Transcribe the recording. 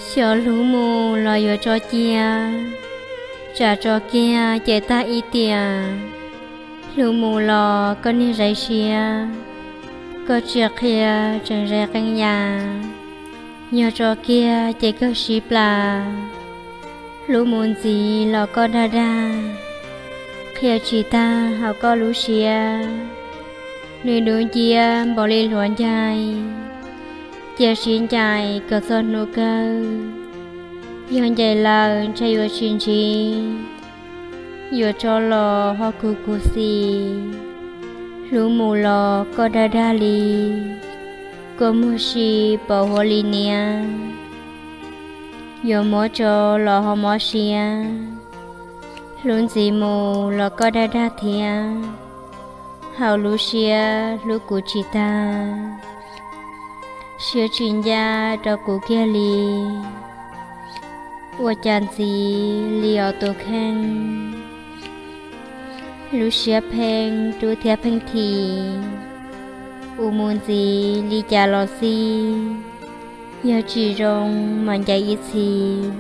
Xyov hlub mus los yuav tso cia, tsam tso kiag ces tag ib tiam. Hlub mus los koj niag zais siab, koj tsis qhia tseem zais qee yam. Yog tso kiag ces kawg sib plas, hlub mus ntxiv los koj dag dag. Qhia tsis tag hauv koj lub siab, nws dub nciab npaum li hluav ncaig. Cia sib ncaim kom txog hnub kawg, yog ncaim lawm ntshe yuav tsis ntsib. Yuav tso los ho khuv khuv xim, hlub mus los koj dag dag li. Kua muag si pos huav li niam, yuav muab tso los ho mob siab. Hlub ntxiv mus los koj dag dag thiab, hauv lub siab hlub kuv tsis tag. Siab tsis ncaj rau kuv kiag li, ua cas ntxiv li os tus kheej. Lub siab pheej rub thiab pheej thim, ua mus ntxiv li cas los xij. Yog tsis zoo mas ncaim ib txhis,